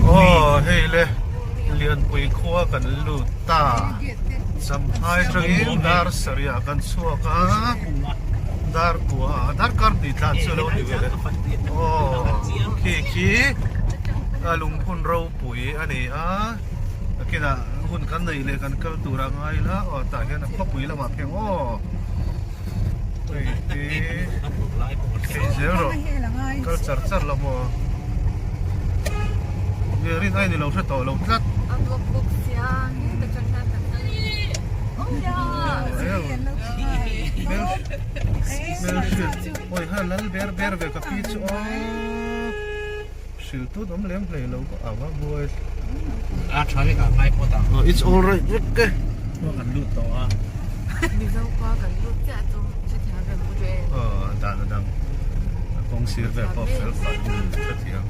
Aw hei le Lianpui khua kan lut ta Champhai atangin dar sarih kan chhuak a dar kua dar kar hnih tlan chu a lo ni ve le aw khi khi a lungphun ropui a ni a nakinah hun kan neih leh kan kal tur a ngai la aw tah hian a khawpui lamah pheng aw hei hi thei zel rawh kal char char la maw nge rin ain ilo hre tawh lo tlat awi ha lal ber ber ve ka pi chu aw hril tut awm lem hlei lo ka ava buai a tha vek a ngai pawt ang it's all right vek e kan lut tawh a Mizo khua kan lut chiah chu hrethiam reng u ṭe. Aw dan a dang a kawng sir vel pawh fel fai hrethiam.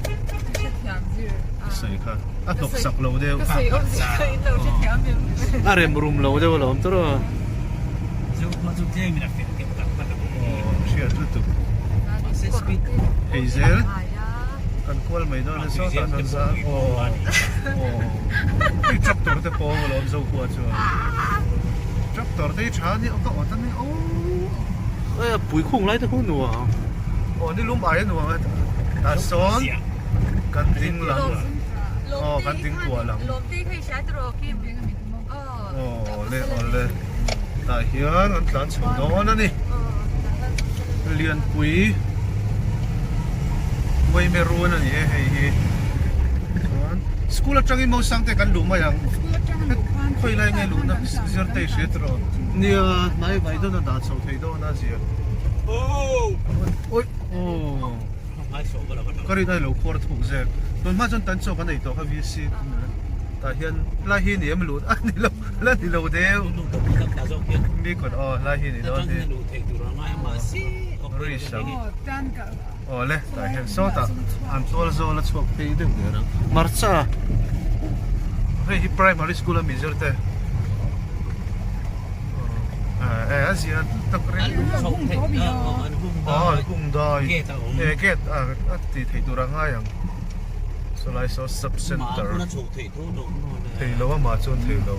Hrethiam zir a. Sawi kha a hnawk sak lo deuh. Ka sawi awm zir kha in lo hrethiam em. A rem rum lo deuh alawm tur aw. Mizo khua chu tlem in a fel deuh tak tak a. Aw hriat lutuk. Hei zel kan kual mai dawn a sawtah sawn zang aw aw hei tractor te pawh a awm zo khua chuan tractor te hi tha ania ka awt ania aw a pui khung lai te khu nuam aw ni lum ai a nuam a tah sawn kan ding lam aw kan ding kuah lam aw le aw le tah hian an tlan chho dawn a ni Lianpui Weimerun a ni e hei hi chuan school atangin Mausang te kan luh mai ang khawi lai nge luhna zir te i hria tawh nia hnai vai dawn a dah chho thei dawn a zia awi aw Ka rin ai lo khuar thuk zel. Tun hma chuan tan chaw kan ei tawh kha VC tah hian lai hi ni em lut a ni lo la ni lo deuh. Mi kawt aw lai hi ni dawn hi. Ri sang aw le tah hian sawtah an tual zawl a chhuak phei deuh der ang. Hmarcha hei hi primary school a mi zir te. E a zia tak reng an hung dai e gate a tih theih tur a ngai ang sawlai saw sub center thei lo amah chuan thei lo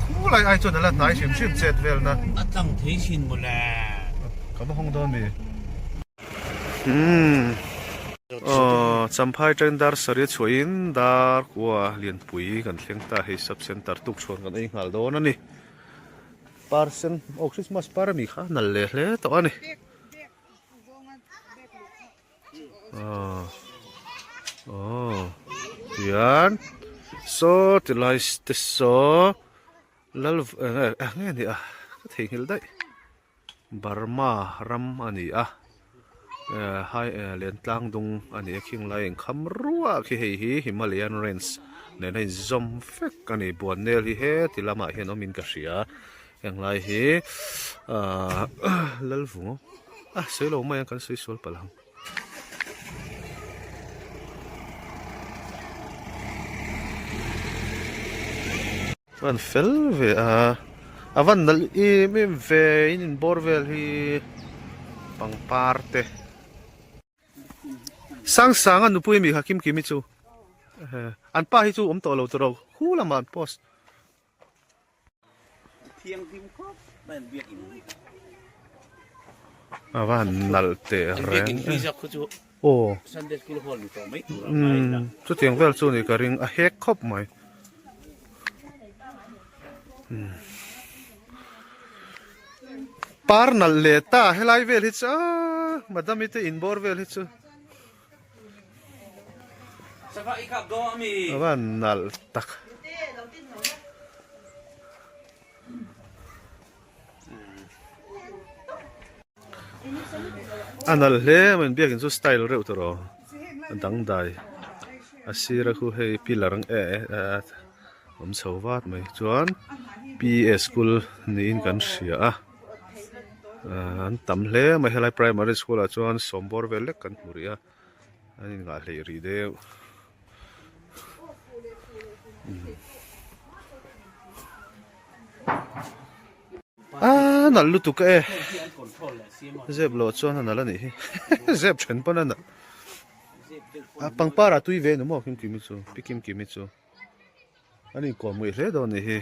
khulai ai chuan a la hnai hrim hrim chet vel na a tlang thei thin mawle ka va hawng dawn mi umm aw champhai train dar sarih a chhuahin dar kua lianpui kan thleng ta hei sub center tuk chhuan kan ei nghal dawn a ni. Par sen aw Christmas par ami kha nal leh hle tawh a ni. Aw aw tian saw tilai te saw lal eng nge ni a ka theihnghilh daih Burma ram a ni a hai Lentlang dung a ni a khing lai inkham ruah khi hei hi Himalayan range nen a inzawm vek a ni Buannel hi heti lamah hian awmin ka hria henglai hi ahh Lalvunga a sawi lo mai ang kan sawi sual palh ang. An fel ve a, a van nalh em em ve in in bawr vel hi pangpar te. Sangsanga nupui ami kha Kim Kimi chu an pa hi chu awm tawh lo tawh lo khu lamah an post. A va han nalh teh reng e. Aw umm chutiang vel chu ni ka ring a hek khawp mai umm par nalh leh ta helai vel hi chu aaa madam-i te inbawr vel hi chu. A va nalh tak. A nalh hle mai biakin chu style reuh tawh rawh a dangdai a sira khu hei pillar ang e awm chho vat mai chuan PA school niin kan hria a. An tam hle mai helai primary school ah chuan sawmbawr vel lek kan hmu rih a an in ngah hleih rih deuh a nalh lutuk e zep loh chuan a nalh a nih hi zep then pawn a nalh. A pangpar ah tui ve ni maw Kim Kimi chu Pi Kim Kimi chu an inkawm ngei hle dawn a nih hi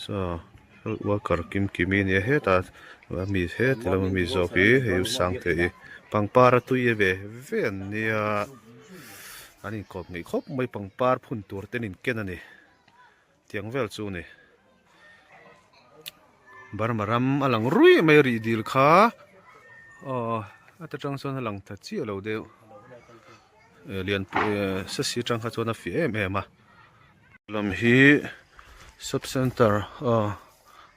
saw health worker Kim Kimi a nia hetah mi heti lama mi zawk hi hei u Sangte hi pangpar a tui ve ve an nia an inkawm ngei khawp mai pangpar phun tur te an inken a ni. Tiang vel chu ni. Burma ram a lang ruih mai rih dil kha aw a ta tang chuan a lang ta chiah lo deuh lian sasi atang kha chuan a fiah em em a lam hi sub center aw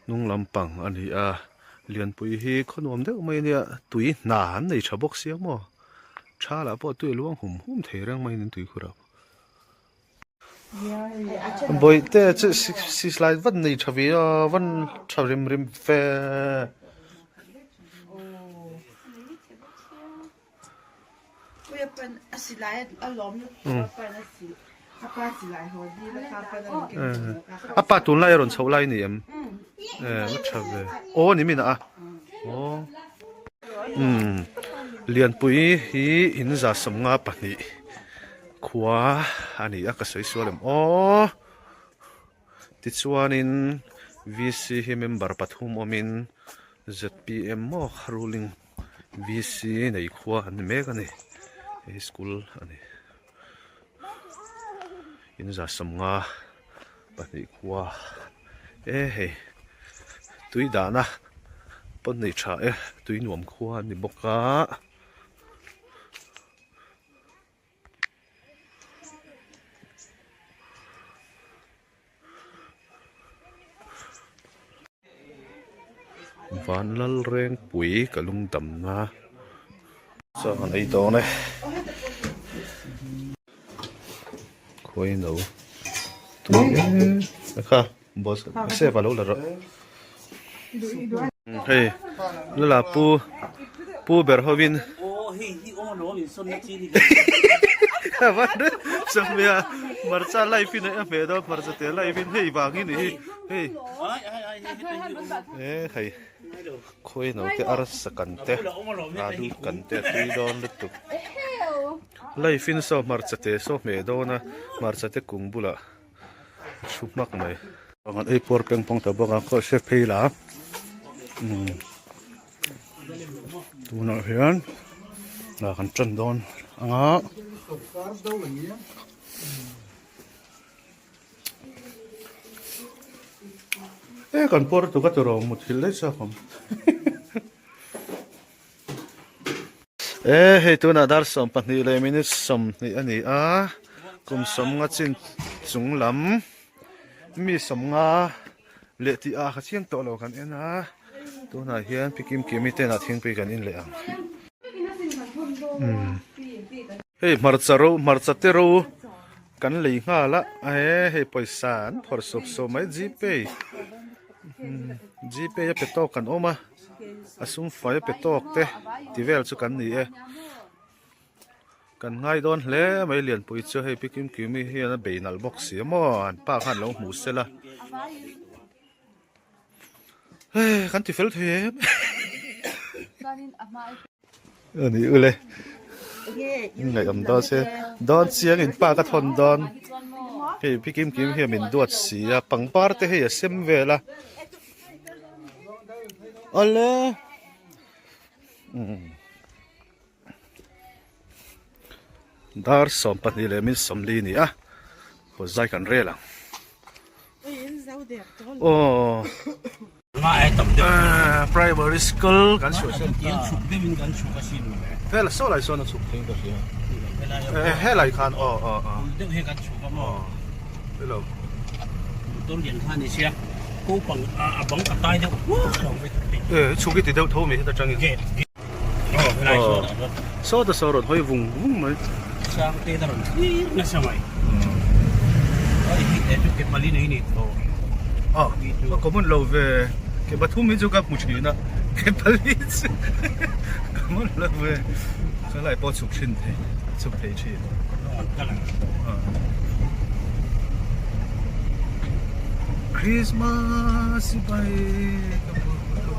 hnung lampang a ni a lianpui hi khaw nuam deuh mai a nia tui hna an nei tha bawk sia maw tha lah pawh tui a luang hum hum thei reng mai in tui khur ah. Bawihte chu sislai vat nei tha ve a van tha rem rem ve. A pa tunlai a rawn chhoh lai a ni em? Va tha ve. Aw ni min a aw. Lianpui hi in 152. Khua a ni a ka sawi sual em aw tichuanin VC hi member pathum awmin zpm maw kha ruling VC nei khua an ni mek a ni hei hi school a ni in 152 khua e hei tui dahna pawn nei tha e tui nuam khua an ni bawk a. Vanlalrengpui ka lungdamna chaw an ei dawn e khawi no tui e kha boss save a lo la rawh hei lala pu pu ber hovin sawmia hmarcha live in a hmeh dawn hmarcha te live in hei vang hi ni hi hei e hei khawi no te arsa kan te alu kan te a tui dawn lutuk live in saw hmarcha te saw hmeh dawn a hmarcha te kung bulah Thu hmak mai. An ei puar peng pawng ta bawk a khaw hre phei la umm tunah hian ah kan tan dawn ang a. E kan puar tuk a tiraw muthilh daih chak awm. E hei tunah dar 12 leh minute 20 a ni a kum 50 chin chung lam mi 50 leh tih a kha chiang tawh lo kan en a tunah hian pi kim kimi te inah thingpui kan in leh ang hei hmarcha ro hmarcha te ro kan lei nghal a e hei pawisa an phawrh sawp sawp mai gpay gpay a pe tawk kan awm a. A sum fai a pe tawk te ti vel chu kan ni e kan ngai dawn hle mai lianpui chu hei pi kim kimi hian a bei nalh bawk si a maw an pa khan lo hmu sela hei kan ti fel thei em ani ule ngaih awm dawn se dawn chiang in pa ka thawn dawn hei pi kim kim hian min duat si a pangpar te hei a sem vel a. Awle Dar 12 leh min 40 ni a khaw zai kan rel ang aw primary school kan chhuah san ta hela saw lai sawn a chhuk thei ka hria helai khan aw aw aw hello. Motor lian kha ni sia kopang a bang a tai deuh huak lo vek thei. E chhuk i ti deuh tho mai heta tangin. Gate gate aw helai saw dah chuan. Saw ta saw rawn hawi vung vung mai. Sang te ta rawn thlir nasa mai. Ai hi e chu ke pali nei ni tho. Aw a common lo ve ke pathum hi chu ka hmu thin a ke pali chu common lo ve helai pawh chhuk thin thei chhuk thei thin. Christmas sipai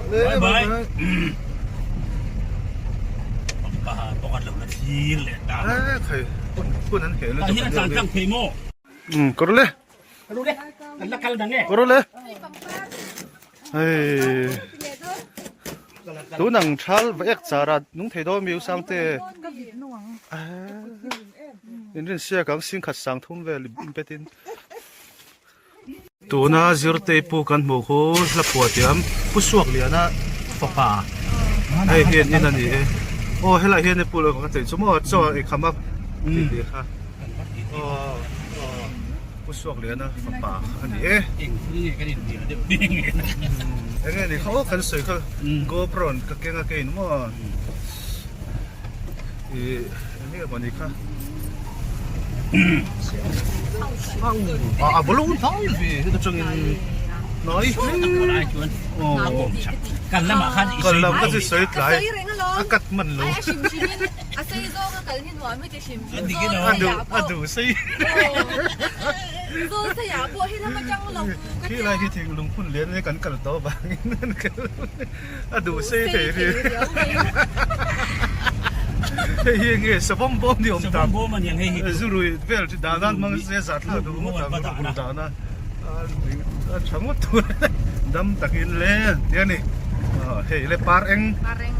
Bye bye. Paha pokat lo na thlir. thlir leh ta. Eh khai hun hun an heh lutuk. Tah hian a tlan tlang thei maw? Um kawr le. Kawr le. Kan la kal dang e. Kawr le. Hei. Tunang thal va ek chara nung thei dawn mi u sang te. In rin sia kang sing khat sang thum vel in petin. Tuna zirtei pu kan hmuh khu hla phuah tiam Pu Suakliana fapa hei hian in a ni e. Aw helai hian pu lo ka tih chu maw chaw ei kham a tih tih kha aw aw Pu Suakliana fapa a ni e. Eng thil nge kan inhnial deuh ding nge Eng nge ni kha aw kan sawi kha GoPro ka keng a kein maw Ih eng nge maw ni kha A bolo hnai ve heta tangin hnai hle Kal lamah khan i Kal lam ka chu sawi tlai a kat man lo a duh sei Khi lai hi thing lungphun lian kan kal tawh vangin an kal A duh sei thei ri. Hei hi nge savawm bawm ni awm tak. Savawm bawm a niang hei hi. Zurui vel chi dan an hmang se zah thlak duh ngawt ang rukru dan a. A tha ngawt tur dam takin le tia ni. Hei le par eng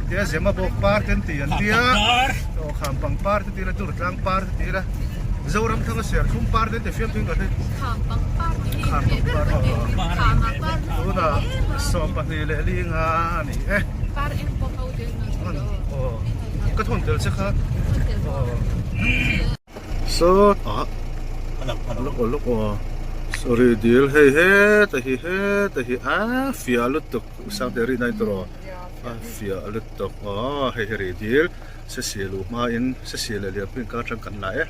tia zema bawk par te an ti an tia. Aw kham pangpar te ti la dur tlang par te ti la. Zoram thanga serthlum par te an ti fiam thung ka hre. Kham pangpar tih hi in hmeh ber ka ti. Kham ah par Tunah 12 leh li nga a ni e. Par eng pawh ho tel na chu lo. Aw ka thawn tel che kha. Aw. Saw ah lawk aw lawk aw sorry dil hei heta hi heta hi a fiah lutuk Sangte ri nai tawh a fiah lutuk aw hei hi ri dil Sesilu hmain Sesilu leh Lianpuiin kar atang kan la e.